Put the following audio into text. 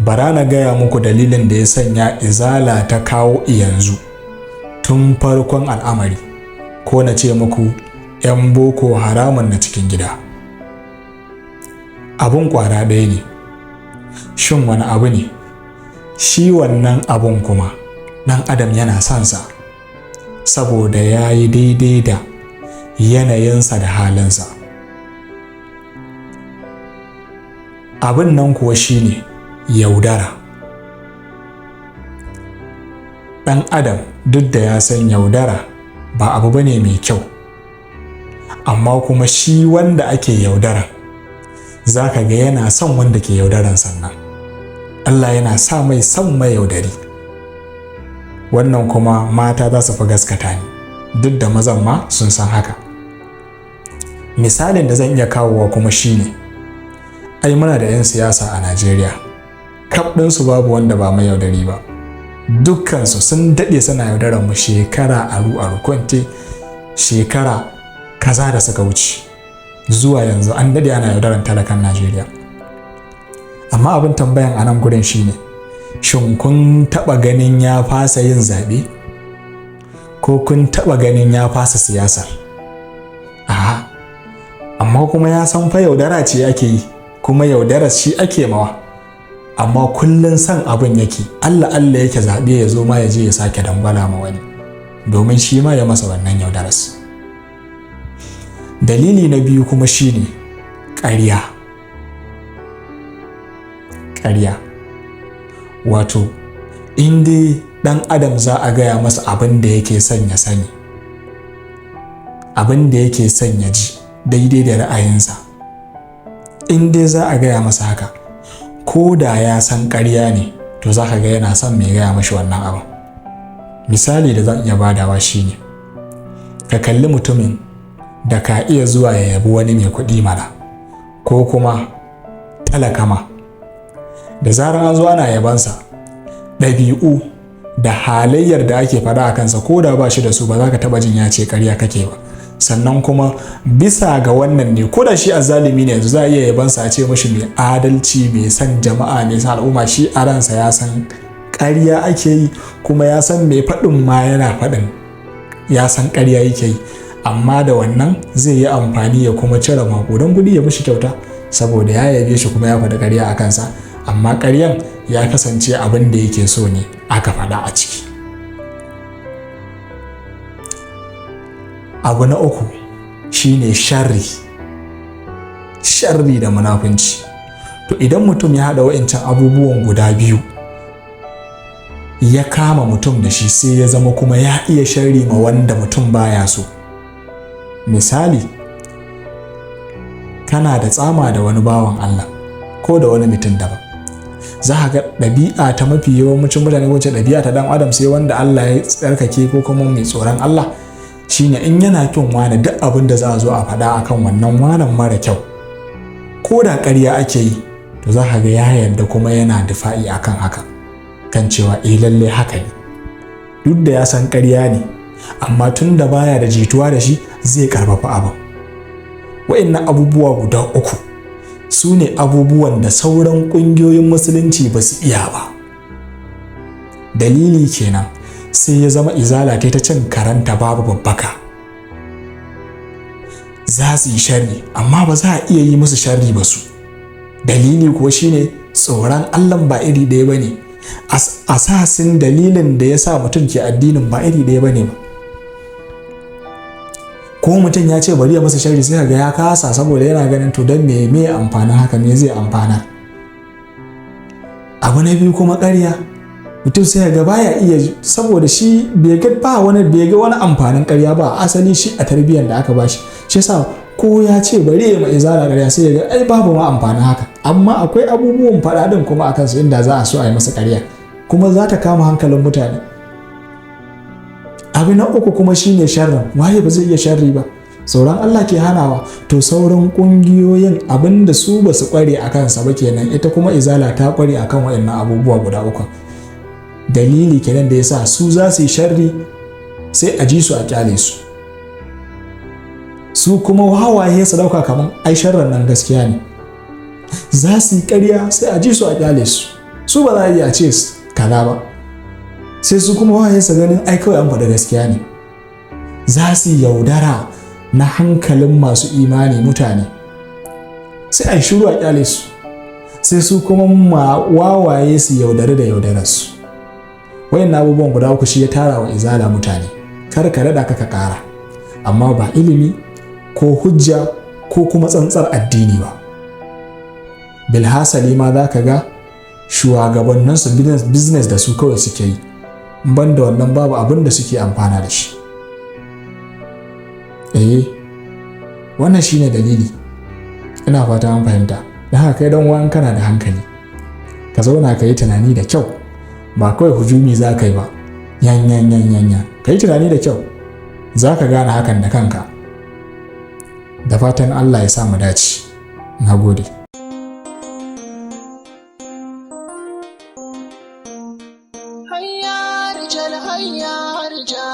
Bara na gaya muku dalilin da ya sanya Izala ta kawo yanzu tun farkon al'amari, ko na ce muku 'yan Boko Haramun na cikin gida. Abun kwara ɗaya ne. Shin wani abu ne? Shi wannan abun kuma ɗan adam yana son sa saboda ya yi daidai da yanayinsa da halinsa. Abin nan kuwa shine yaudara. Ɗan adam duk da ya san yaudara ba abu bane mai kyau, amma kuma shi wanda ake yaudara za ka ga yana son wanda ke yaudaran. Sannan Allah yana sa mai son mai yaudari. Wannan kuma mata za su fi gaskata ni, duk da mazan ma sun san haka. Misalin da zan iya kawowa kuma shine, ai muna da 'yan siyasa a Najeriya, kaf ɗinsu babu wanda ba mai yaudari ba. Dukkansu sun daɗe suna yaudarar mu shekara aru aru, kwance shekara kaza da suka wuce zuwa yanzu an daɗe ana yaudarar talakan Najeriya. Amma abin tambayan a nan gurin shine, shin kun taɓa ganin ya fasa yin zaɓe? Ko kun taɓa ganin ya fasa siyasar? A'a, amma kuma ya san fa yaudara ce ake yi, kuma yaudarar shi ake mawa. Amma kullum son abin yake, Allah Allah yake zaɓe ya zo ma ya je ya sake dangwala ma wani, domin shi ma ya masa wannan yaudaras. Dalili na biyu kuma shine ƙarya. Ƙarya. Wato, in dai ɗan adam za a gaya masa abin da yake son ya sani, abin da yake son ya ji daidai da ra'ayinsa, in dai za a gaya masa haka, ko da ya san ƙarya ne, to za ka ga yana son mai gaya mashi wannan abin. Misali da zan iya badawa shine, ka kalli mutumin da ka iya zuwa ya yabi wani mai kuɗi mana, ko kuma talaka ma. Da zarar an zo ana yabansa, ɗabi'u da halayyar da ake faɗa a kansa, ko da ba shi da su, ba za ka taɓa jin ya ce ƙarya kake ba. Sannan kuma bisa ga wannan ne, ko da shi azzalimi ne yanzu, za a iya yabansa a ce mashi mai adalci, mai son jama'a, mai son al'umma. Shi a ransa ya san ƙarya ake yi, kuma ya san mai faɗin ma yana faɗin ya san ƙarya yake yi, amma da wannan zai yi amfani ya kuma cire maƙudan kuɗi ya mishi kyauta saboda ya yabe shi kuma ya faɗi ƙarya a kansa. Amma ƙaryan ya kasance abin da yake so ne aka faɗa a ciki. Abu na uku shine sharri. Sharri da munafunci. To idan mutum ya haɗa wa'incan abubuwan guda biyu, ya kama mutum da shi, sai ya zama kuma ya iya sharri ma wanda mutum baya so. Misali, kana da tsama da wani bawan Allah ko da wani mutum daban, za ka ga ɗabi'a ta mafi yawancin mutane, wacce ɗabi'a ta ɗan adam sai wanda Allah ya tsarkake ko kuma mai tsoron Allah, shine in yana kin wani, duk abin da za a zo a faɗa akan wannan wanan mara kyau, ko da ƙarya ake yi, to za ka ga ya yarda kuma yana difa'i akan haka, kan cewa eh lalle haka ne, duk da ya san ƙarya ne, amma tun da baya da jituwa da shi zai karfafa abin. Wa'annan abubuwa guda uku su ne abubuwan da sauran ƙungiyoyin musulunci ba su iya ba. Dalili kenan sai ya zama Izala ta cin karanta babu babbaka. Za su yi sharri, amma ba za a iya yi musu sharri ba su. Dalili kuwa shine tsoron Allah ba iri ɗaya ba ne. Asasin dalilin da ya sa mutum ke addinin ba iri ɗaya ba ne ba. Ko mutum ya ce bari ya masa sharri, sai ga ya kasa, saboda yana ganin to don me me amfanin haka, me zai amfana? Abu na biyu kuma ƙarya. Mutum sai ga baya iya, saboda shi bai ga ba wani bai ga wani amfanin ƙarya ba asali shi a tarbiyyar da aka bashi. Shi yasa ko ya ce bari ya ma Izala ƙarya, sai ya ga ai babu ma amfanin haka. Amma akwai abubuwan faɗa din kuma akan su inda za a so a yi masa ƙarya, kuma za ta kama hankalin mutane. Abu na uku kuma shine sharrin. Waye ba zai iya sharri ba? Sauran Allah ke hanawa. To sauran kungiyoyin abinda su ba su kware a kansa ba kenan, ita kuma Izala ta kware akan waɗannan abubuwa guda uku. Dalili kenan da yasa su za su yi sharri sai a ji su a kyale su, su kuma wawaye su dauka kaman ai sharrin nan gaskiya ne. Za su yi ƙarya sai a ji su a kyale su, Su ba za a iya ce kaza ba, sai su kuma waye su ganin ai kawai an faɗi gaskiya ne. Za su yaudara na hankalin masu imani mutane, sai a yi shiru a kyale su, sai su kuma wawaye su yaudari da yaudararsu. Wayan abubuwan guda uku shi ya tara wa Izala mutane. Kar ka daɗa ka ƙara, amma ba ilimi ko hujja ko kuma tsantsar addini ba. Bilhassali ma za ka ga shugabanninsu business da su kawai suke yi, ban da wannan babu abin da suke amfana da shi. Eh, wannan shine dalili. Ina fata an fahimta. Don haka kai dan uwan, kana da hankali, ka zauna ka yi tunani da kyau. Ba kawai hujumi za ka yi ba, yan yan yan yan yan. Ka yi tunani da kyau, za ka gane hakan da kanka. Da fatan Allah ya sa mu dace. Na gode. Hayya rijal, hayya rijal.